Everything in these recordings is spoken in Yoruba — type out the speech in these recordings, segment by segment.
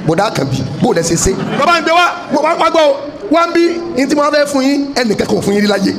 Bọ̀dá kan bí bó lẹ ṣe ṣe. Bàbá ń gbé wá, mo bá wá gbọ́ wá ń bí ní tí mo fẹ́ fún yín, ẹnìkan kò fún yín rí láyé.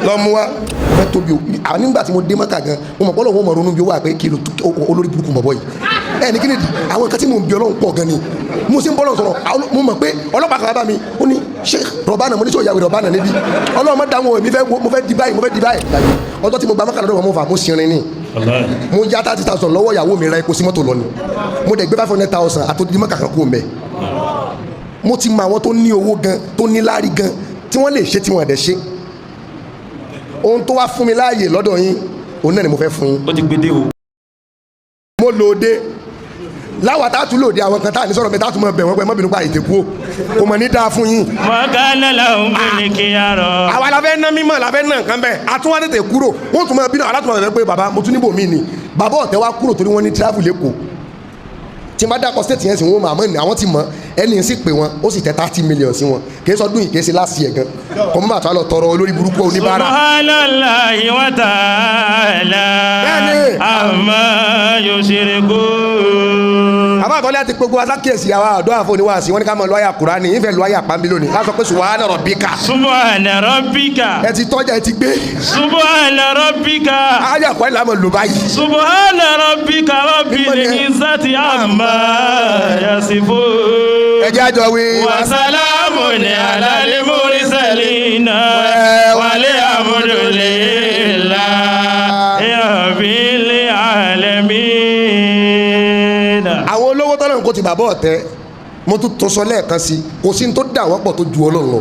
Lọ mú wa fẹ́ tóbi o. Àwọn nígbà tí mo dé Mọ́kà gan, mo mọ̀ bọ́lọ̀ wọn mọ̀ ronú bí ó wà pé kí ló olórí burúkú mọ̀ bọ́ yìí. Ẹ ní kí ni àwọn nǹkan tí mo ń bí Ọlọ́run pọ̀ gan ni mo sì ń bọ́lọ̀ sọ̀rọ̀. Mo mọ̀ pé ọlọ́pàá kan bá mi, ó ní Sheikh Rọ̀bánà, mo ní sọ ìyàwó Rọ̀bánà níbí. Ọlọ́run má dáhùn, èmi fẹ́, mo fẹ́ di báyìí, mo fẹ́ di báyìí. Ọjọ́ tí mo gba Mọ́kà lọ́dọ̀, mo fà mo sinrin ni. Mo ya 30,000 lọ́wọ́ ìyàwó mi, ra epo sí mọ́tò lọ ni. Mo dẹ̀ gbé 500,000 àtòdì Mọ́kà kan kú mẹ́. Mo ti mọ àwọn tó ní owó gan, tó ní láárí gan, tí wọ́n lè ṣe, tí wọ́n dẹ̀ ṣe. Ohun tó wá fún mi láàyè lọ́dọ̀ yín, òun náà ni mo fẹ́ fún yín. Ó ti gbé dé o. Mo lòde láwa tá a tún lòde, àwọn kan tá a ní sọ̀rọ̀ mi, tá a tún mọ̀ bẹ̀ wọ́n pé mọ́bìnrin pa ètè kú o, kò mọ̀ ní dáa fún yín. Mọ̀kánná làwọn mọ̀lẹ́kìyàrá. Àwa la fẹ́ ná mímọ̀, la fẹ́ ná nǹkan bẹ́ẹ̀, a tún wá tètè kúrò. Wọ́n tún mọ̀ bínú, alátùmọ̀ bẹ̀ pé bàbá mo tún níbò mí ni. Bàbá ọ̀tẹ̀ wá kúrò torí wọ́n ní travel lẹ́kọ̀ọ́. Tí n bá dákọ̀ state yẹn sì, wọ́n mọ̀, àmọ́ ní àwọn ti mọ̀. Ẹni sì pé wọn, ó sì tẹ 30 million sí wọn. Kì í sọdún yìí, kì í ṣe last year gan, kò mọ́ bàtà lọ tọrọ olórí burúkú oníbàárà. Subhanallahi wa ta'ala. Bẹ́ẹ̀ni. Amma yushrikun. Àbá àtọ́lé àti gbogbo asákìyèsí àwa àdó àfọ oníwàásí wọn ní ká máa lọ àyà Kùránì. Ìfẹ́ lọ àyà pàmí lónìí, ká sọ pé subhana rabbika. Subhana rabbika. Ẹ ti tọ́jà, ẹ ti gbé. Subhana rabbika. Àyà Kùránì làwọn lò báyìí. Subhana rabbika rabbil izzati amma yasifun. Ẹ jẹ́ àjọ wí. Wa salamun alal mursalina. Walhamdulillahi rabbil alamin. Àwọn olówó tọ́lọ̀ kò ti bàbá ọ̀tẹ́, mo tún tó sọ lẹ́ẹ̀kan sí, kò sí ní tó dà wọ́n pọ̀ tó ju Ọlọ́run lọ.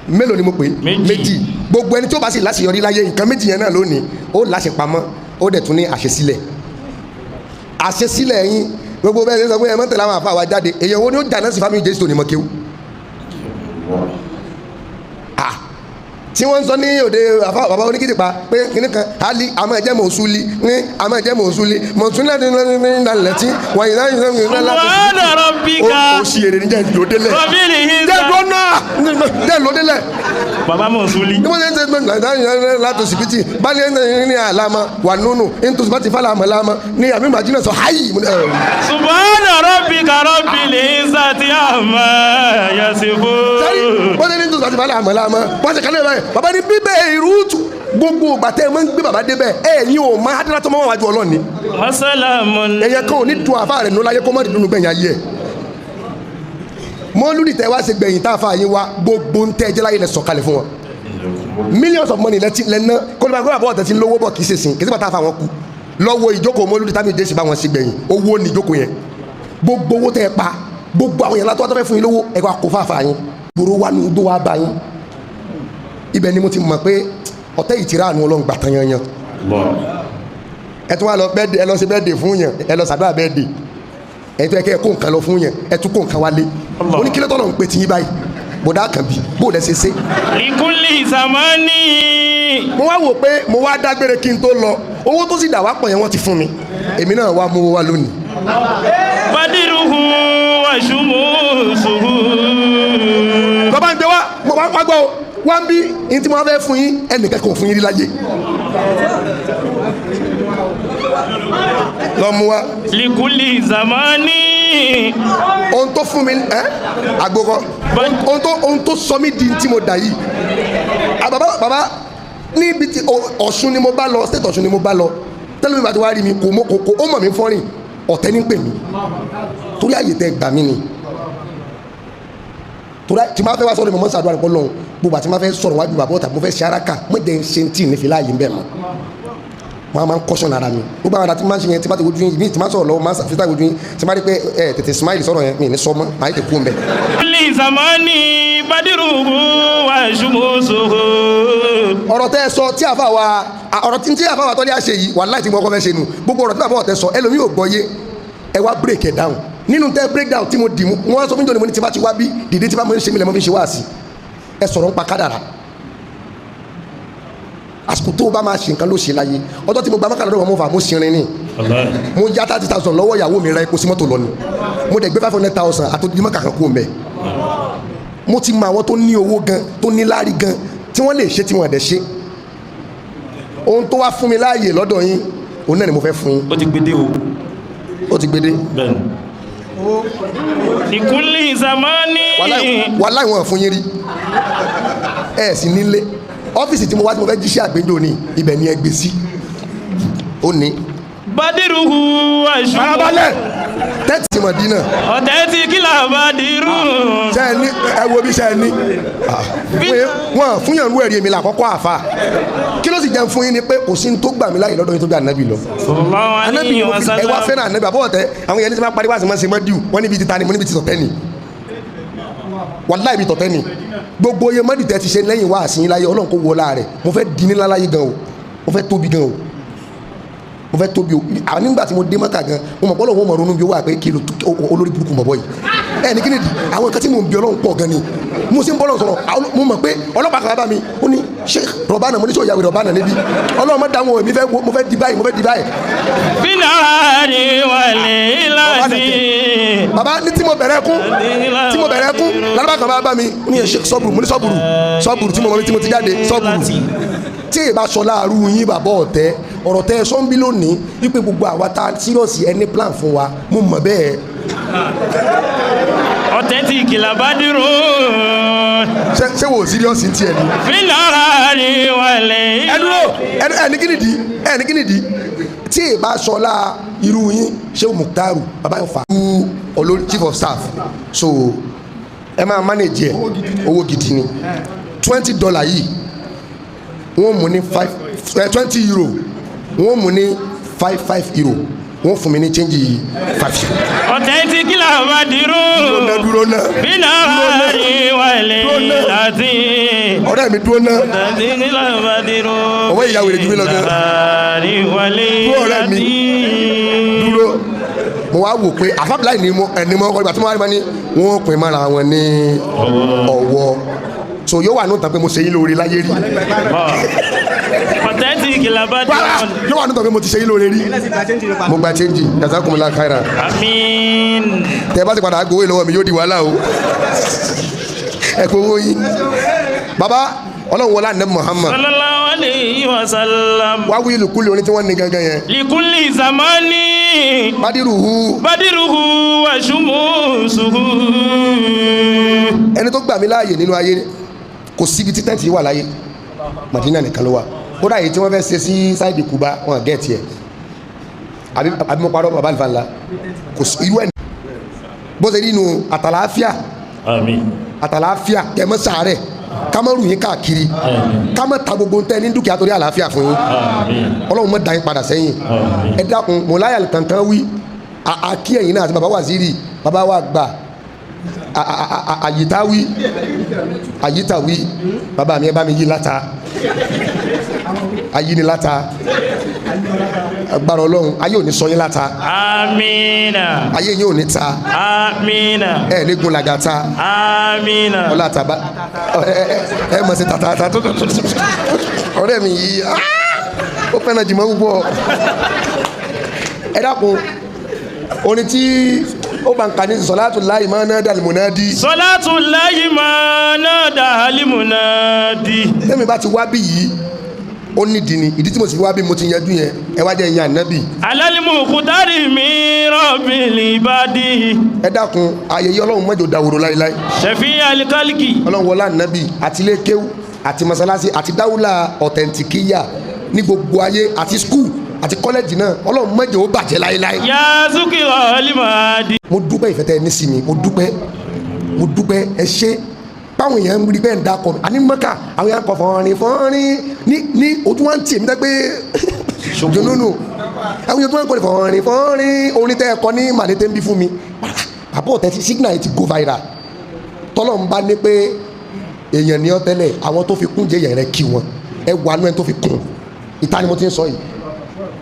Mélòó ni mo pè? Méjì. Méjì. Gbogbo ẹni tí ó bá sì láṣeyọrí láyé, nǹkan méjì yẹn náà lónìí, ó láṣepamọ́, ó dẹ̀ tún ní àṣesílẹ̀. Àṣesílẹ̀ yín, gbogbo bẹ́ẹ̀ ṣe sọ pé ẹ mọ́tẹ̀lá àwọn àfa wa jáde, èèyàn wo ni ó jà náà sí fámìlì Jésù tó ní mọ́ kéwú? Ah, tí wọ́n ń sọ ní òde àfa bàbá oníkìtìpa pé kíní kan ali àmọ́ ẹ̀jẹ̀ mọ̀ọ́sùlì ní àmọ́ ẹ̀jẹ̀ mọ̀ọ́sùlì mọ̀ọ́sùlì láti ní ní wọ̀nyí náà ní ní láti. Subhana rabbika. Ó sì èrè ní jẹ́ ìlódélẹ̀. Rabbil Jẹ́ izzati. ìlú náà, jẹ́ ìlódélẹ̀. Bàbá Mọ̀súlì. Ní wọ́n ṣe ń ṣe láti òsibítì báyìí ní àlámà wà nínú ntòsíbátì fàlà àmàlámà ní àmì màjínà sọ háyì. Subhana rabbika rabbil izzati amma yasifun. Sẹ́rí wọ́n ṣe ní ntòsíbátì fàlà àmàlámà, wọ́n ṣe kálẹ̀ báyìí. Bàbá ní bíbẹ̀ ìrútù, gbogbo ìgbà tẹ́ ẹ máa ń gbé bàbá débẹ̀, ẹ̀ ní o máa dá tó máa wájú Ọlọ́ọ̀ni. Wa salamun. Ẹ̀yẹ kan ò ní dun àfa rẹ̀ nù láyé kó má rí dunu gbẹ̀yìn ayé ẹ̀. Mọ́lúdì tẹ́ wá ṣe gbẹ̀yìn tá a fa yín wa, gbogbo ń tẹ́ ẹ jẹ́ láyé lẹ sọ̀kalẹ̀ fún wọn, millions of money lẹ́tí lẹ́ná kó ló bá bọ́ ọ̀tẹ̀ tí ń lówó bọ̀. Kì í ṣe sìn, kì í sì bá tá a fa wọn kú lọ́wọ́. Ìjókòó mọ́lúdì tábìlì jésì bá wọn ṣe gbẹ̀yìn, owó ní ìjókòó yẹn. Gbogbo owó tẹ́ ẹ pa, gbogbo àwọn yẹn látọ́ tó fẹ́ fún yín lówó, ẹ wá kó fáfá yín gbòòrò wa ní gbó wa bá yín. Ibẹ̀ ni mo ti mọ̀ pé ọ̀tẹ́ ìtìrá àánú Ọlọ́run gbà tán yanyan. Ẹ tún wá lọ bẹ́ẹ̀dẹ̀, ẹ lọ sí birthday fún yẹn, ẹ lọ sàdúrà birthday. Ẹ tún ẹ kẹ́ ẹ kó nǹkan lọ fún yẹn, ẹ tún kó nǹkan wálé. Mo ní kílẹ̀ tọ́lọ̀ ń pè tí yín báyìí? Bọ̀dá kan bí bó lẹ ṣe ṣe. Likulli zamani. Mo wá wò pé mo wá dágbére kí n tó lọ, owó tó sì dà wá pọ̀ yẹn, wọ́n ti fún mi. Èmi náà wá mú wá lónìí. Badiruhu wa shumusuhu. Bàbá ń gbé wá, mo wá gbọ́ o, wá ń bí ní tí mo fẹ́ fún yín, ẹnìkan kò fún yín rí láyé. Lọ mú wa. Likulli zamani. Ohun tó fún mi ẹ àgbòkọ, ohun tó sọ mí di tí mo dà yìí. Ah, bàbá, bàbá níbi tí Ọ̀ṣun ni mo bá lọ, state Ọ̀ṣun ni mo bá lọ. Tẹ́lẹ̀ mi bá ti wá rí mi, kò mọ kò ó mọ̀ mí fọ́rìn ọ̀tẹ́ ní pè mí torí àyè tẹ́ gbà mí ni, torí tí máa fẹ́ wá sọ̀rọ̀ mi, mo mọ̀ sàdúrà nípa Ọlọ́run. Gbogbo àti máa fẹ́ sọ̀rọ̀ wájú bàbá ọ̀tà, mo fẹ́ ṣe araka, mo dẹ̀ ń ṣe tí ní fi láàyè ń bẹ̀ mọ́. Mo máa ń kọ́sọ̀nù ara mi. Gbogbo àwọn àti máa ń ṣe yẹn, tí bá ti wojú yín mi, tí máa sọ̀rọ̀ lọ́wọ́, máa ń ṣàfihàn wojú yín, tí máa rí pé ẹ tètè smile sọ̀rọ̀ yẹn, mi ní sọ mọ́, máa tètè kú ń bẹ̀. Likulli zamani badiruhu wa shumusuhu. Ọ̀rọ̀ tẹ́ ẹ sọ tí àfa wa, ọ̀rọ̀ tí àfa wa tọ́lé àṣẹ yìí, wàláhì tí mo kọ́ fẹ́ ṣe nù. Gbogbo ọ̀rọ̀ tí bàbá ọ̀tẹ́ sọ, ẹlòmíì ò gbọ́ yé. Ẹ wá break it down nínú tẹ́ break down tí mo dì mú. Wọ́n sọ fún mi, mo ní tí bá ti wá bí dìde, tí bá mo ń ṣe mí lẹ́ mo fi ń ṣe wá sí. Ẹ sọ̀rọ̀ ń pa kádàrà, àsìkò tó o bá máa ṣe nǹkan ló ṣe láyé. Ọjọ́ tí mo gba mọ́kànlá lọ́wọ́, mo fà mo sinrin ni. Mo ya 30,000 lọ́wọ́ ìyàwó mi, ra epo sí mọ́tò lọ ni. Mo dẹ̀ gbé 500,000 àtòdì mọ́kà kan kú mẹ́. Mo ti mọ àwọn tó ní owó gan, tó ní láárí gan, tí wọ́n lè ṣe, tí wọ́n dẹ̀ ṣe. Ohun tó wá fún mi láàyè lọ́dọ̀ yín, òun náà ni mo fẹ́ fún yín. Ó ti gbede o. Ó ti gbede. Bẹ́ẹ̀ni. Likulli zamani. Wàláì wọn fún yín rí, ẹ sì nílé ọ́fíìsì tí mo wá tí mo fẹ́ jíṣẹ́ àgbéjò ni, ibẹ̀ ni ẹ gbé sí, ó ní. Badiruhu wa shumusuhu. Farabalẹ̀, tẹ́tì Mọ̀dínà. Authentic la badiru. Ṣe ẹ ní, ẹ wo bí ṣe ẹ ní wọn fún yàn rú ẹ̀rí, èmi là kọ́kọ́ àfa. Kí ló sì jẹun fún yín ni pé kò sí ní tó gbà mí láàyè lọ́dọ̀ yín tó bí ànábì lọ. Sallallahu Ànábì alayhi ni mo wa fi ẹ wá sallam. fẹ́ràn ànábì. Àbọ̀wọ̀ tẹ àwọn yẹn ní sẹ́ máa pariwo àti máa ṣe mọ́díù wọ́n níbi títa ni mo níbi tí tọ̀tẹ́ ni, wàláì ibi tọ̀tẹ́ ni. Gbogbo iye mọ́dì tẹ́ ti ṣe lẹ́yìn wá àsìn láyé, Ọlọ́run kò wọlá rẹ̀. Mo fẹ́ di ní láláyé gan o, mo fẹ́ tóbi gan o, mo fẹ́ tóbi o. Àwọn nígbà tí mo dé Mọ́kà gan, mo mọ̀ pọ́lọ́ wọn mọ̀ ronú bí ó wà pé kí ló olórí burúkú mọ̀ bọ́ yìí. Ẹ ní kí ni di àwọn nǹkan tí mo ń bí Ọlọ́run pọ̀ gan ni. Mo sì ń bọ́lọ̀ sọ̀rọ̀, mo mọ̀ pé ọlọ́pàá kan bá mi, ó ní Sheikh Rọ̀bánà. Mo ní sọ ìyàwó Rọ̀bánà níbí? Ọlọ́run mọ̀ dáhùn èmi fẹ́, mo fẹ́ di báyìí, mo fẹ́ di báyìí. Finari walilati. Bàbá ní tí mo bẹ̀rẹ̀ kún, tí mo bẹ̀rẹ̀ kún lálọ́pàá kan bá mi, ó ní ẹ Sheikh sọ́bùrù. Mo ní sọ́bùrù, sọ́bùrù tí mo mọ̀ mi tí mo ti jáde, sọ́bùrù tí èyí bá sọ láàrú yín. Bàbá ọ̀tẹ́ ọ̀rọ̀ tẹ́ ẹ sọ́nbí lónìí wípé gbogbo àwa ta sírọ̀sì ẹni plan fún wa, mo mọ̀ bẹ́ẹ̀. Authentic la badiru. Ṣé wò ó sírọ̀sì tiẹ̀ ni. Finari walilati. Ẹ dúró, ẹ ní kíni di, ẹ ní kíni di tí èyí bá sọ láà irú yín. Ṣé Muktaru bàbá yóò fà á olórí chief of staff, so ẹ máa manage ẹ. Owó gidi ni $20 yìí. Wọ́n mú ní five €20, wọ́n mú ní five five euro, wọ́n fún mi ní change yìí €5. Authentic la badiru. Dúró ná, dúró ná. Finari walilati. Ọ̀rẹ́ mi, dúró ná. Authentic la badiru. Ọwọ́ ìyá wèrè jù mí lọ gan. Finari Dúró, ọ̀rẹ́ mi. walilati. Dúró. Mo wá wò pé àfábìláì ni mo ẹni mo ọkọ ìgbà tí mo wá rí ma ní wọ́n pè mọ́ra wọn ní ọ̀wọ́, so yóò wà ní òtàn pé mo ṣe yín lóore láyé rí. Authentic la Wàrà badiru. yóò wà ní òtàn pé mo ti ṣe yín lóore rí. Mo gba change. Jazakumullahu khairan. Àmín. Tẹ bá ti padà gbowó lọ́wọ́ mi, yóò di wàhálà o. Ẹ kó owó yín, baba. Ọlọ́run wọlé àná Muhammad. Sallallahu alayhi wa sallam. Wá wí lùkúlù orin tí wọ́n ní gangan yẹn. Likulli zamani. Badiruhu. Badiruhu wa shumusuhu. Ẹni tó gbà mí láàyè nínú ayé, kò síbi tí tẹ́ǹtì wà láyé, Madina nìkan ló wà. Kódà èyí tí wọ́n fẹ́ ṣe sí sáìdì Kuba, wọn gẹ̀ẹ́tì ẹ̀. Àbí mo parọ́, baba alifa ńlá? Kò sí irú ẹ̀ bó ṣe rí inú àtàlàáfíà. Àmín. Àtàlàáfíà, kẹmọ sàárẹ̀, kámọ́rù yín káàkiri, kámọ́ ta gbogbo ntẹ́ ní dúkìá torí àlàáfíà fún yín. Àmín. Ọlọ́run mọ̀ dá yín padà sẹ́yìn. Àmín. Ẹ dákun, mọ̀láyà kankan wí àkí ẹ̀yìn náà àti baba waziri, baba wa gbà àyítáwí, àyítàwí. Baba mi, ẹ bá mi yí láta, ayí ni láta. Agbára Ọlọ́run, ayé ò ní sọ yín láta. Amina. Ayé yín ò ní ta. Amina. Ẹ ní gun làgàtà. Amina. Ọlá tàbá ẹ ẹ ẹ mọ̀ sí tàtàtà tó tó tó tó. Ọ̀rẹ́ mi yìí, ó fẹ́ràn jìmọ̀ púpọ̀. Ẹ dákun, orin tí ó bá ń kà ní sọ̀látù láì máa ná dàlùmọ̀ náà di. Salatu lahi ma nada alimunadi. Tẹ́mi bá ti wá bí yìí, ó nídìí ni. Ìdí tí mo sì fi wá bí mo ti yanjú yẹn, ẹ wá jẹ́ ìyẹn ànábì. Alalimu kutari mi rabbil ibadi. Ẹ dákun, ayẹyẹ Ọlọ́run mọ́jọ dàwòrò láéláé. Shafi alikaliki. Ọlọ́run wọlá ànábì àti ilé kéwú àti masalasi àti dáwùlà ọ̀tẹ̀ntìkíyà ní gbogbo ayé àti skul àti kọ́lẹ́jì náà, Ọlọ́run mọ́jọ ó bàjẹ́ láéláé. Ya zukira alimadi. Mo dúpẹ́ ìfẹ́ tẹ́ ẹ ní sí mi. Mo dúpẹ́, mo dúpẹ́. Ẹ ṣé báwọn èèyàn ń rí bẹ́ẹ̀ ń dakọ̀ àní mọ́kà. Àwọn èèyàn kọ fọ́nrin fọ́nrin ní ojú wa ń tì mí dẹ́ pé jòlónù. Àwọn èèyàn tó wọ́n ń kọ́ fọ́nrin fọ́nrin orin tẹ́ ẹ kọ ní màlété ń bí fún mi. Bàbá ọ̀tẹ́ ti signal yìí ti go viral. Tọ́lọ̀ ń bá ní pé èèyàn ní ọ tẹ́lẹ̀, àwọn tó fi kún jẹ́ èèyàn rẹ kí wọn. Ẹ wà nú ẹ tó fi kún ìta ni mo ti ń sọ yìí,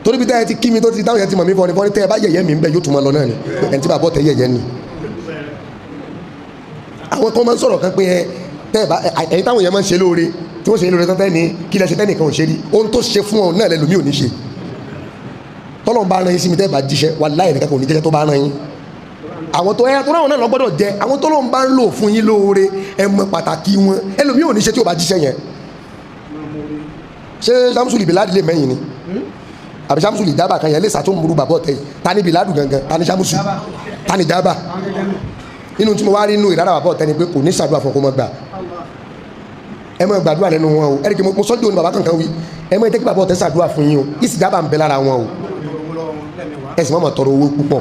torí bí tẹ́ ẹ ti kí mi tó ti táwọn yẹn ti mọ̀ mí fọ́nrin fọ́nrin, tẹ́ ẹ bá yẹ̀yẹ́ mi ń bẹ, yóò tún mọ́ lọ náà ni. Ẹni tí bàbá ọ̀tẹ́ yẹ̀yẹ́ ni. Àwọn kan máa ń sọ̀rọ̀ kan pé ẹ tẹ́ ẹ bá ẹ̀yin táwọn yẹn máa ń ṣe lóore, tí wọ́n ṣe lóore tán, tẹ́ ní kí lẹ ṣe tẹ́nìkan ò ṣe rí. Ohun tó ṣe fún ọ náà lẹ́lòmí ò ní ṣe. Tọ́lọ́ ń bá ran yín sí mi, tẹ́ ẹ bá jíṣẹ́, wàláhì nìkan kò ní jẹ́jẹ́ tó bá ran yín. Àwọn tó ẹ tó ráwọn náà lọ gbọ́dọ̀ jẹ. Àwọn tó lọ́n bá ń lò fún yín lóore, ẹ mọ pàtàkì wọn. Ẹlòmí ò ní ṣe tí ò bá jíṣẹ́ yẹn. Ṣé Samsuli Biladi lè mẹ́yìn ni àbí Samsuli Jaba kan yẹn lè sàtúnmùrú bàbá ọ̀tẹ̀ yìí? Ta ni Biladu gangan? Ta ni Samsu? Ta ni Jaba? Nínú tí mo wá rí inú ìrara bàbá ọ̀tẹ̀ ni pé kò ní ṣàdúrà fún ọkọ mọ́ gbà. Ẹ mọ̀ gbàdúrà lẹ́nu wọn o. Ẹ̀rí mo sọ́jú òní bàbá kankan wí, ẹ mọ̀ ẹ jẹ́ kí bàbá ọ̀tẹ̀ ṣàdúrà fún yín o. Ìsìjábà ń bẹ lára wọn o. Ẹ sì má máa tọrọ owó púpọ̀.